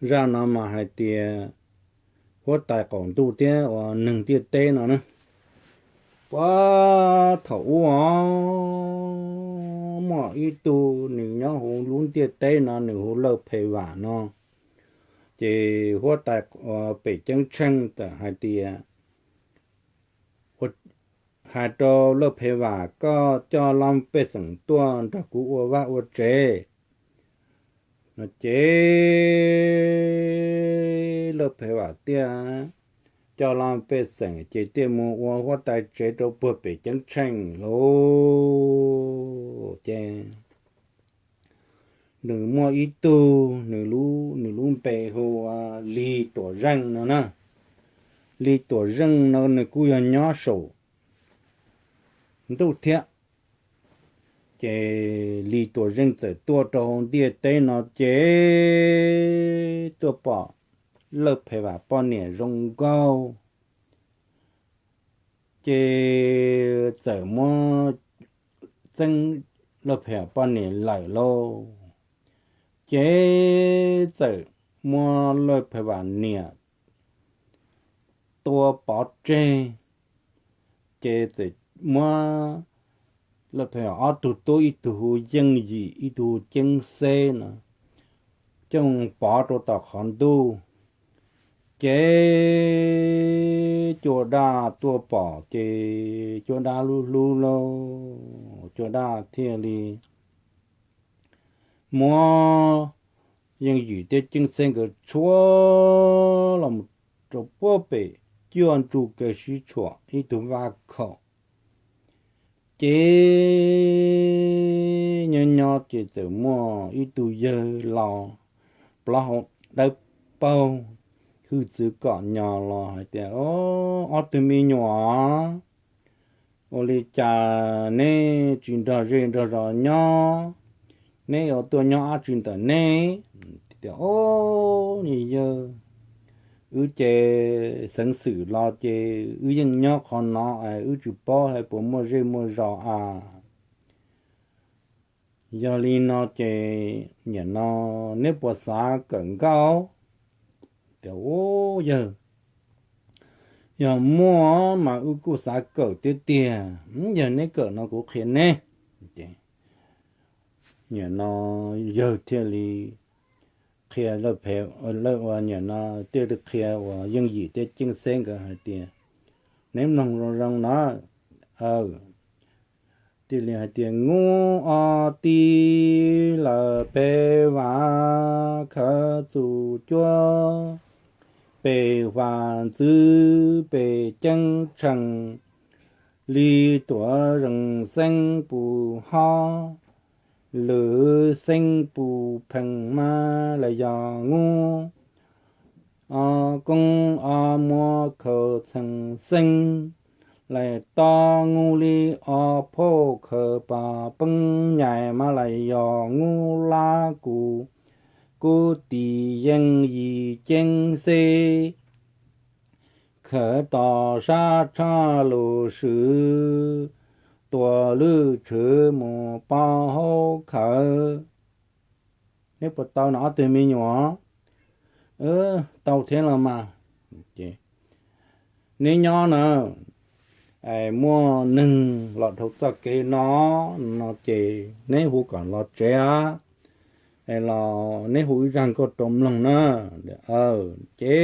Zaj no mas hais tias huab tais qaum ntuj thiab uas neeg ntiaj teb no na. Puag thaum ub os, muaj ib tug nws nyob hauv lub ntiaj teb no nws hu Lawj Phe Vam no. Ces huab tais pem ceeb tsheej txawm hais tias, hais rau Lawj Phe Vam, koj coj laj pej xeem tuaj nrog kuv ua vaj ua tsev no ces Lawj Phe Vam thiaj coj laj pej xeem ces thiaj mus ua huab tais tsev rau puag pem ceeb tsheej lauj. Ces nws muaj ib tug, nws lub npe hu ua Lis Tuam Zeej no na. Lis Tuam Zeej no nws kuj yog nyob saum ntuj thiab. Ces Lis Tuam Zeej txawm tuaj rau hauv ntiaj teb no ces tuaj pom Lawj Phe Vam poj niam zoo nkauj, ces txawm muab txeeb Lawj Phe Vam poj niam lawm lauj. Ces txawm muab Lawj Phe Vam niam tua pov tseg, ces txawm muab Lawj Phe Vam ob tug tub, ib tug hu Yeej Yim ib tug hu Ceeb Xeb no coj pov rau tom qhov ntuj. Ces cua daj tuaj pom ces cua daj hlub hlub lauj, cua daj thiaj li muab Yeej Yim thiab Ceeb Xeb nkawd tshuab los rau puag pem cuaj ntsuj kev sib tshuam ib tug vaj khaum. Ces nyob nyob ces txawm muaj ib tug yawg laus plaub hau dawb paug hwj txwv kom nyos los hais tias, Ob tug me nyuam, ua li cas neb tsis nrog zej nrog zos nyob, neb yuav tuaj nyob dab tsi ntawm neb? Tias, Ob, niag yawg, wb ces xeev xwm los ces wb yeej nyob qhov no es wb tsis paub hais puas muaj zej muaj zos a. Yog li no ces nim no neb puas xav kawm nkauj? Tias, Ub, yawg, yog muaj mas wb kuj xav kawm tiag tiag. Yog neb kawm no kuv qhia neb. Nim no yawg thiaj li qhia, nim no thiaj li qhia uas Yeej Yim thiab Ceeb Xeb nkawd hais tias, Neb mloog zoo zoo na. Thiaj li hais tias, Nub ob tib lawm peb vas khawv txus cuab, pem vas ntxwv pem ceeb tsheej, li tuam zeej xeeb pus hob, lwm xeeb pus pheej mas los yog nub ob koob ob muab khaws txheej xeeb, los yog tob nub li ob phauj khaws pas peeb nyais mas los yog nub lab kuv kub tis Yeej Yim Ceeb Xeb, khawv tos sab tshaj lus swm, tua lwj tshwv mus pov hauv khawv. Neb puas tau no ob tug me nyuam? Tau thiab los mas. Neb nyob na, es muaj neeg los dhau txoj kev no, no ces neb hu kom los tsev, es los neb hu ib zaj nkauj rau mloog na. Ces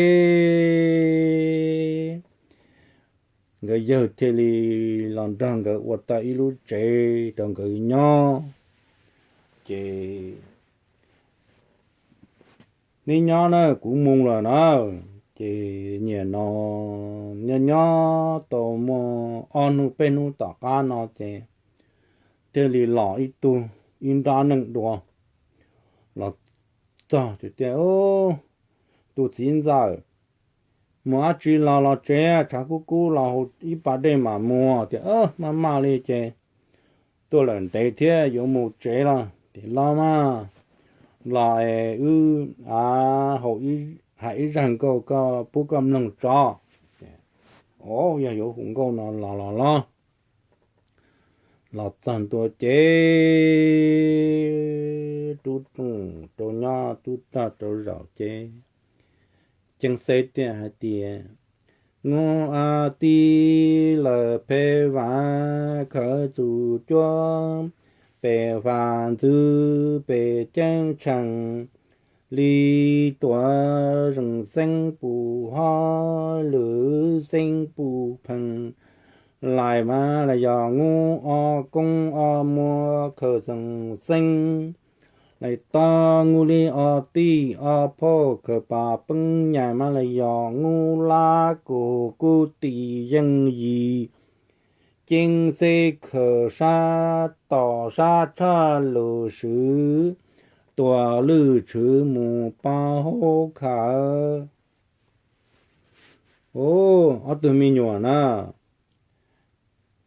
nkawd yawg thiaj li los nrog nkawd ua tau ib lub tsev rau nkawd nyob. Ces neb nyob na, kuv mus lawm na. Ces nim no nyob nyob tau muaj ob hnub peb hnub tom qab no ces thiaj li los ib tug, ib nrab neeg dua los txog ces tias, Tus txiv ntxawm, mus dab tsi los los tsev, tshav kub kub los haus ib pas dej mam mus. Tias, Maj maj li ces tuaj lawm ntev thiab yuav mus tsev los. Tias, Los mas, los es wb hais ib zaj nkauj koj pub koj mloog tso. Yog yuav hu nkauj no los los los, los txog ntua ces rub rooj rau nyob tub tog rau zaum ces Ceeb Xeb thiaj hais tias, Nyuj tij lawm phem vam khawv txuj cuab, pem fas ntxwv pem ceeb tsheej, li tuam zeem xeeb pum hob lwm xeeb pum pheej, lais mas los yog nyuj ob koob ob muag khaws txheem xeeb, lais tob nyuj li ob tij ob phauj khaws pas peeb nyais mas los yog nyuj lab kub kub tis yeej yim ceeb xeb khaws sab tom sab tshaj lus swv tuam lwj tshwv mus pov hauv khawv. Ob tug me nyuam na,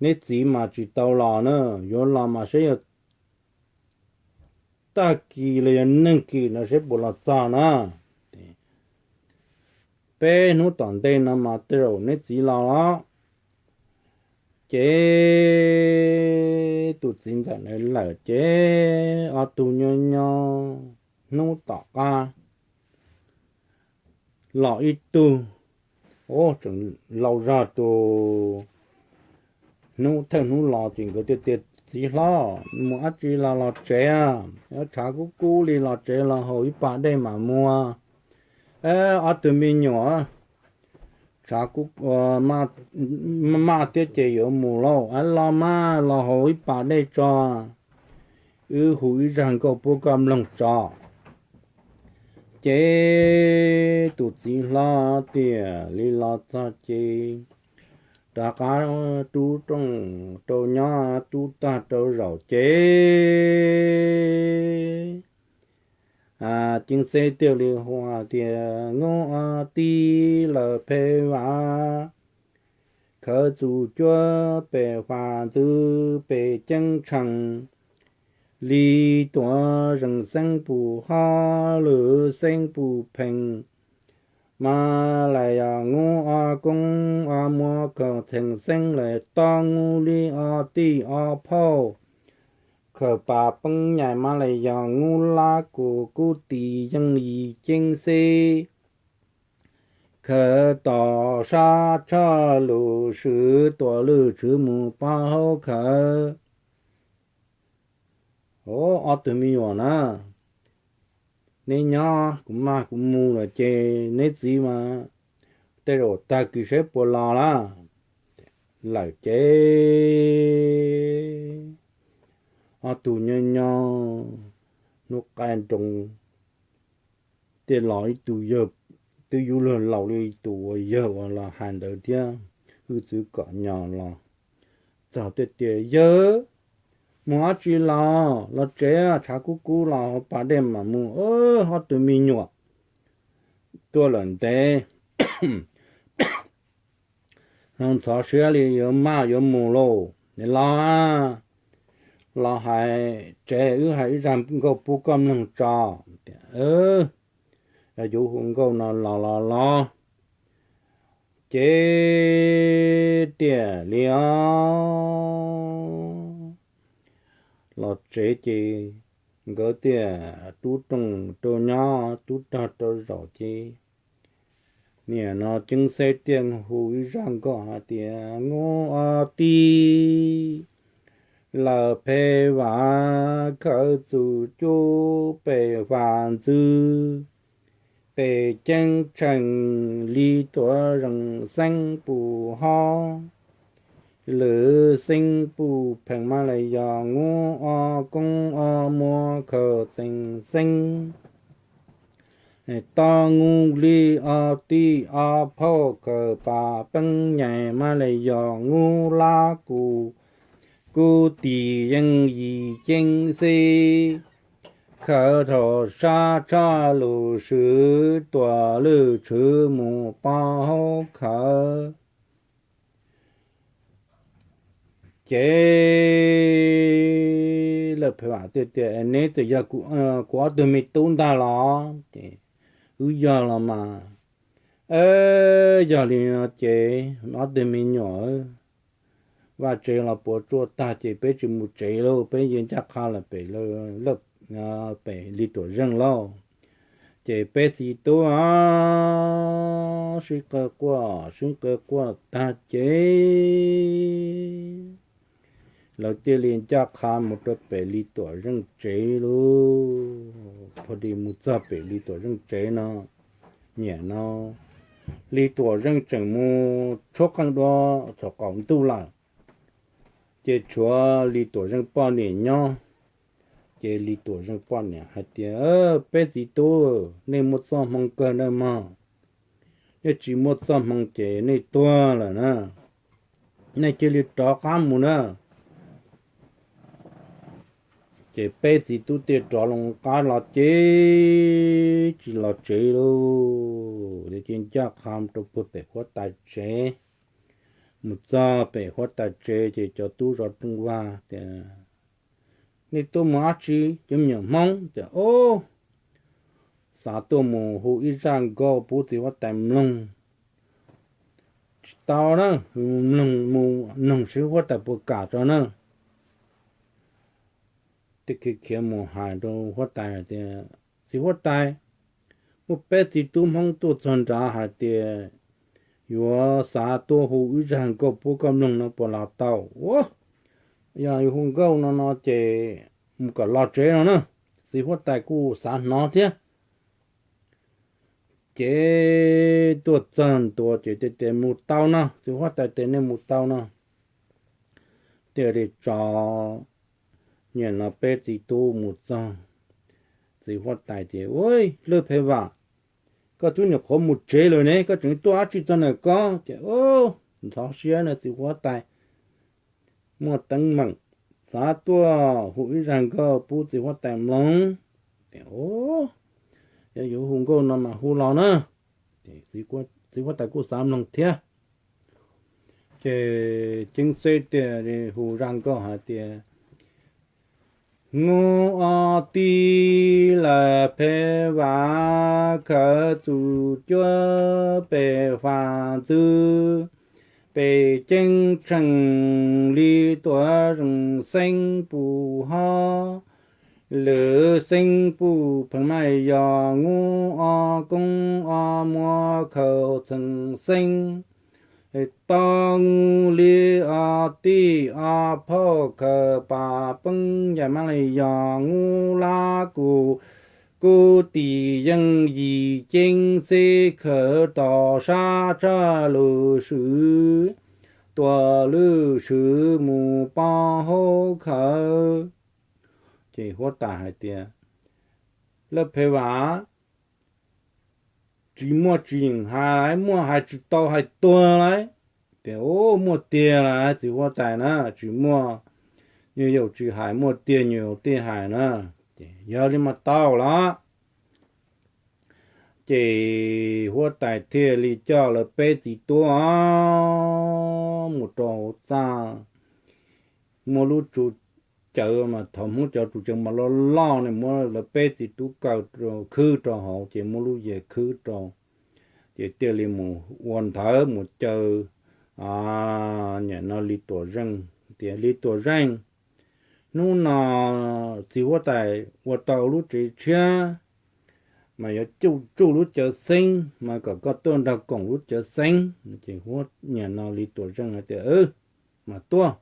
neb txiv mas tsis tau los na, yuav los mas saib yog tag kis los yog neeg kis no saib puas los txog na. Peb hnub tom ntej no mas tej zaum neb txiv los los. Ces tus txiv ntxawm ntawd lawm ces ob tug nyob nyob hnub tom qab los ib tug, tseem laus zog tus. Hnub thawj hnub los ces nkawd thiaj tias, Txiv hlob, mus dab tsi los los tsev, tshav kub kub li los tsev los haus ib pas dej mam mus. Ob tug me nyuam, tshav kub maj thiab ces yuav mus lauj, los mas los haus ib pas dej tso, wb hu ib zaj nkauj pub koj mloog tso. Ces tus txiv hlob tias li los txog ces rov qab rub rooj rau nyob tub tog rau zaum ces Ceeb Xeb thiaj li hu tias, Nyuj tij lawm phem vam khawv txuj cuab, pem fas ntxwv pem ceeb tsheej, li tuam zeem xeeb pum hob lwm xeeb pum pheej, mas los yog nyuj ob koob ob muag khaws txheem xeeb, lais tob nyuj li ob tij ob phauj khaws pas peeb nyais mas los yog nyuj lab kub kub tis yeej yim ceeb xeb khaws tom sab tshaj lus swv tuam lwj tshwv mus pov hauv khawv. Ob tug me nyuam na, neb nyob kuv maj kuv mus lawm ces neb txiv mas tej zaum tag kis saib puas los lawm. Lawm ces ob tug nyob nyob hnub qaij nroos thiaj los ib tug yawg, twb yuav luag laus li tus uas yawg uas los hais ntawd thiab, hwj txwv kom nyos los txog thiaj tias, Yawg, mus dab tsi los? Los tsev, tshav kub kub los haus pas dej mam mus. Ob tug me nyuam tuaj lawm ntev, ntxhov siab li yuav maj yuav mus lauj. Los, los hais tsev, wb hais ib zaj nkauj pub koj mloog tso. Yog yuav hu nkauj no los los los. Ces tiam li os, los tsev ces nkawd thiaj tub rooj rau nyob tub rog rau zaum ces nim no Ceeb Xeb thiaj hu ib zaj nkauj hais tias, Nyuj tij lawm phem vam khawv txuj cuab, pem fas ntxwv pem ceeb tsheej, li tuam zeem xeeb pum hob lwm xeeb pum pheej mas los yog nyuj ob koob ob muag khaws txheem xeeb, tob nyuj li ob tij ob phauj khaws pas peeb nyais mas los yog nyuj lab kub kub tis yeej yim ceeb xeb khaws thaum sab tshaj lus swv tuam lwj tshwv mus pov hauv khawv. Ces lawm phem vam tias, Neb txawm yog kuv ob tug me tub ntag los? Ces, Wb yog los mas. Yog li no ces ob tug me nyuam, vaj tsev los puas tsuaj tag ces peb tsis mus tsev lauj, peb yuav ncaj qha lawm pem lawm. pem Lis Tuam Zeej lauj. Ces peb txiv tub sib qawg quaj sib qawg quaj tag ces lawv thiaj li ncaj qha mus rau pem Lis Tuam Zeej tsev lauj. Pog di mus txog pem Lis Tuam Zeej tsev no, niam no Lis Tuam Zeej tseem mus tshuab qeej dua thaum qaum ntuj lawm, ces tshuav Lis Tuam Zeej poj niam nyob. Ces Lis Tuam Zeej poj niam hais tias, Peb txiv tub, nej muaj txoj hmoo kawg nawb mog, yog tsis muaj txoj hmoo ces nej tuag lawm na, nej cia li rov qab mus na. Ces peb txiv tub thiaj rov loo qab los ces tsis los tsev lauj, ces ncaj qha rau puag pem huab tais tsev. Mus txog pem huab tais tsev ces cov tub zov rooj vag tias, Nej tuaj mus dab tsi cov me nyuam Hmoob? Tias, Ob, xav tuaj mus hu ib zaj nkauj pub txiv huab tais mloog. Tsis tau na, mloog mus noog seb huab tais puas kam tso na. Thiaj khiav khiav mus hais rau huab tais hais tias, Txiv huab tais, muaj peb txiv tub Hmoob tuaj txog nrad hais tias yuav xav tuaj hu ib zaj nkauj pub koj mloog no puas los tau? Ua, yog yuav hu nkauj no no ces mus kom los tsev no na, txiv huab tais kuj xav hnov thiab. Ces tuaj txog ntua ces tias, Mus tau no, txiv huab tais tias nej mus tau no. Thiaj li tso niam no peb txiv tub mus txog. Txiv huab tais tias, Ua, Laj Phe Vam, koj twb nyuam qhuav mus tsev lawm ne, koj tseem tuaj dab tsi txog ntawm ko? Ces, Ntxhov siab no txiv huab tais muaj teeb meem, xav tuaj hu ib zaj nkauj pub txiv huab tais mloog. Tias, Yog yuav hu nkauj no mas hu los na. Txiv huab tais kuj xav mloog thiab. Ces Ceeb Xeb thiaj li hu zaj nkauj hais tias, Nub ob tij Laj Phe Vam, khaws txuj cuab pem huam ntxwv, pem ceeb tsheej li tuam zeej xeeb pum hob. Lwm xeeb pum pheej mas yog nub ob koob ob muab khaws txheej xeeb. Tau nub li ob tij ob phauj khaws pas peeb, yam mas li yog nub lab kuv, kuv tij yeej yim ceeb xeb khaws tom sab tshaj lub swm, tuam lub swm mus poob hauv khawv. Ces huab tais hais tias, Laj Phe Vam, tsis muaj tsis yeem hais, muaj hais tsis tau hais tuag lauj. Tias, Muaj tiag lauj txiv huab tais na, tsis muaj nyuag yaus tsis hais, muaj tiag nyuag yaus thiaj hais na. Ces yog li mas tau los. Ces huab tais thiaj li coj lawv peb txiv tub mus rau hauv txaj, muab lub tsu cawv mas thaum Hmoob cov tsu cawv mas loj loj ne, muab lawv peb txiv tub kaw khwb rau hauv ces muab lub yias khwb rau, ces thiaj li mus ua ntawv mus caw niam no Lis Tuam Zeej tias, Lis Tuam Zeej, hnub no txiv huab tais ua tau lub tsev tshiab mas yuav tsuj lub cawv xeeb, mas kom koj tuaj nrog koom lub cawv xeeb. Ces niam no Lis Tuam Zeej hais tias, Mas tuaj.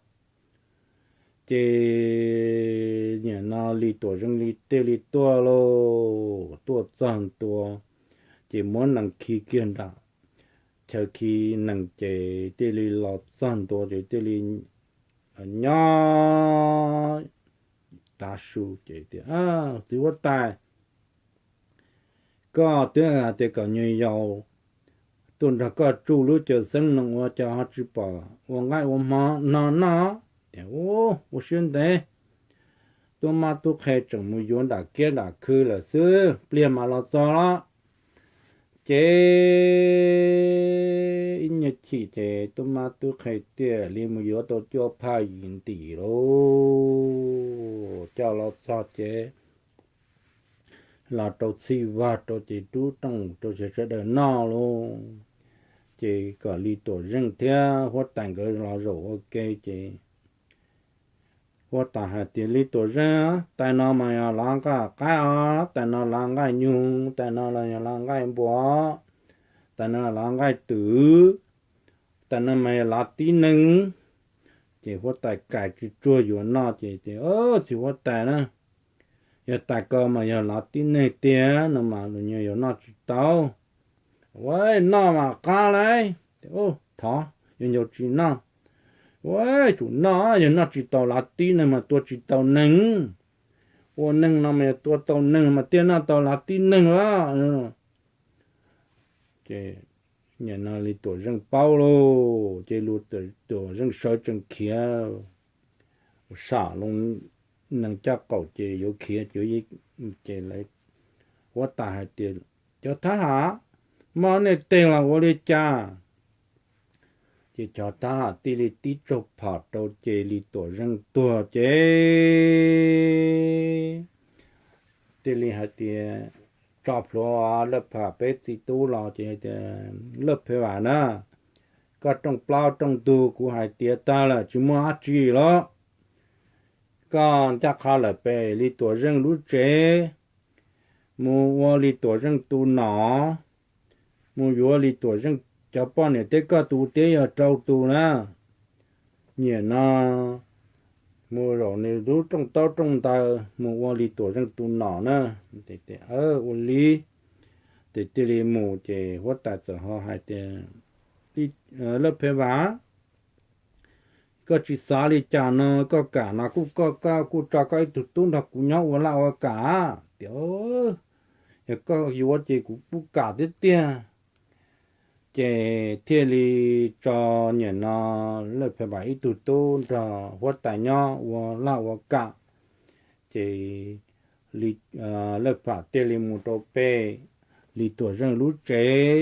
Ces niam no Lis Tuam Zeej li thiaj li tuaj lauj, tuaj txog ntua, ces muab nees khi kiag nram chaw khi nees ces thiaj li los txog ntua ces thiaj li nyob tav su ces tias, Txiv huab tais, koj twb hais tias kom nyuag yaus tuaj nrog koj tsuj lub cawv xeeb no ua cas ho tsis pom ua nqaij ua hmo no noj? Tias, Ua siab ntev, tub mab tub qhe tseem mus yuav nram kiab nram khw lawm xwb, pliag mas los txog los. Ces ib nyuag chim ces tub mab tub qhe thiaj li mus yuav tau cuaj phaj yim ntim lauj, coj los txog ces los rau txhij vag rau ces rub rooj rau sawv daws noj lauj. Ces kom Lis Tuam Zeej thiab huab tais nkawd los zaum ua ke ces Huab tais hais tias, Li Tuam Zeej, tais no mas yog lav nqaij qaib os, tais no lav nqaij nyoog, tais no los yog lav nqaij npua, tais no lav nqaij twm, tais no mas yog lav tib neeg. Ces huab tais kam tsis tsuag yuav noj ces, Txiv huab tais na, yog tais ko mas yog lav tib neeg tiag no mas luag nyuag yuav noj tsis tau. Ua noj mas qab lauj. Thov, yuav ncaus tsis noj. Ua tsum noj, yog noj tsis tau lav tib neeg mas tua tsis tau neeg. Ua neeg no mas yog tua tau neeg mas thiaj noj tau lav tib neeg lawm. Ces nim no Li Tuam Zeej paub lauj, ces Li Tuam Zeej sawv tsees khiav, sam loo nees caj qaum ces yuav khiav, ces huab tais hais tias, Cov thab ham, muab nej tes los ua li cas? Ces cov thab ham thiaj li tib tsaug phom rau ces Li Tuam Zeej tuag ces thiaj li hais tias, tso plhuav Laj Pham peb txiv tub los ces tias, Laj Pham Vam na, koj rooj plaub rooj ntug kuv hais tiav tag lawm tsis muaj dab tsi lawm. Koj ncaj qha lawm pem Li Tuam Zeej lub tsev, mus ua Li Tuam Zeej tus nom, mus yuav Li Tuam Zeej cov poj niam thiab koj tus thiab yog rau tus na. Nim no mus zaum nws lub rooj taub rooj ntawv mus ua Li Tuam Zeej tus nom na. Ua li, ces thiaj li mus ces huab tais txawm ho hais tias, Laj Pham Vam, koj tsis xav li cas no, koj kam no kuj koj, koj kuj tso koj ib tug tub nrog kuv nyob ua laj ua kam tias, yog koj yuav ces kuv kuj kam tiag tiag. Ces thiaj li tso nim no Laj Pham Vam ib tug tub nrog huab tais nyob ua laj ua kam. Ces Laj Pham thiaj li mus rau pem Li Tuam Zeej lub tsev,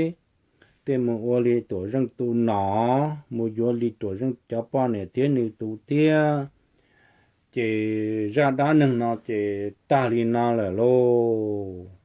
thiaj mus ua Li Tuam Zeej tus nom, mus yuav Li Tuam Zeej cov poj niam thiab nws tus thiab. Ces zaj dab neeg no ces tag li no lawm lauj.